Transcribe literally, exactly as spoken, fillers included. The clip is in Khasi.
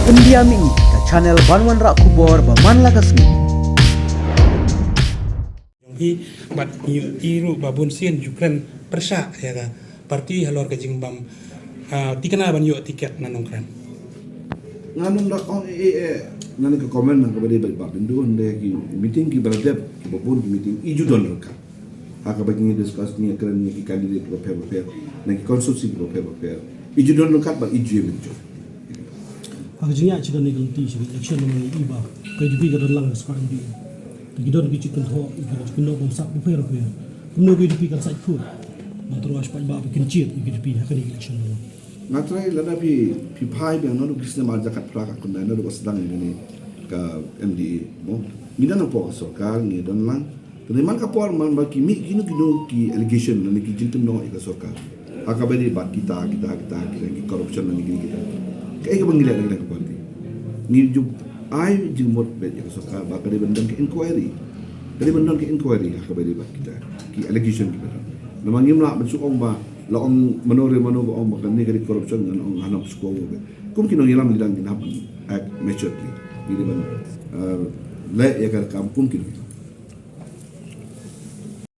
India Mini, ka channel ban wanrah khubor ba man la ka sngi. Jong phi bad ngi i ruh ba bun sien ju kren pyrshah ïa ka party halor ka jingbam, ah, tikna ban ïoh tiket na Nongkrem. Nga nym da ong eh eh. Nga ne ka comment na ka ba dei ba ba bindu nde ki meeting ki ba la dep ki ba bun ki meeting i ju don ryngkat. Ha ka ba ngi discuss ngi kren ngi ki candidate ba pher ba pher na ki constituency ba pher ba pher. I ju don ryngkat ba i ju ïa mynjur. Ha ka jingïaid sha kane ka lynti sha ka election namar ngi i ba ka U D P ka don lang ka squad M D A. Te ki don ki jingkynthoh, ki jingkynthoh bamsap bapher bapher. Kumno ka U D P kan sait khun? Ban tyrwa shaphang ba kin jied ka U D P ha kane ka election namar. Nga trai lada phi phi phai biang naduh ki snem ar hajar khatphra ka khyndai naduh ba sdang ïa kane ka M D A mo. Ngi don hapoh ka sorkar ngi don lang. Te man ka por man ba ki mih kino kino ki allegation lane ki jingkynnoh ïa ka sorkar. Ha kaba ïadei bad kita kita kita kita ki corruption lane kita kita. Kaei kaba ngi leh na ka party. Ngi ju ai jingmut beit ïa ka sorkar ba ka dei ban don ka inquiry. Ka dei ban don ka inquiry ha kaba ïadei bad kita ki allegation kiba don. Namar ngim lah ban shu ong ba la ong mano re mano ba ong ba kane ka dei corruption ngan ong hanap shu ko beit. Kum ki nongïalam ngi dang ngi hap ban act maturely. Ngi dei ban, eh, leh ïa ka kam kum ki nongïalam.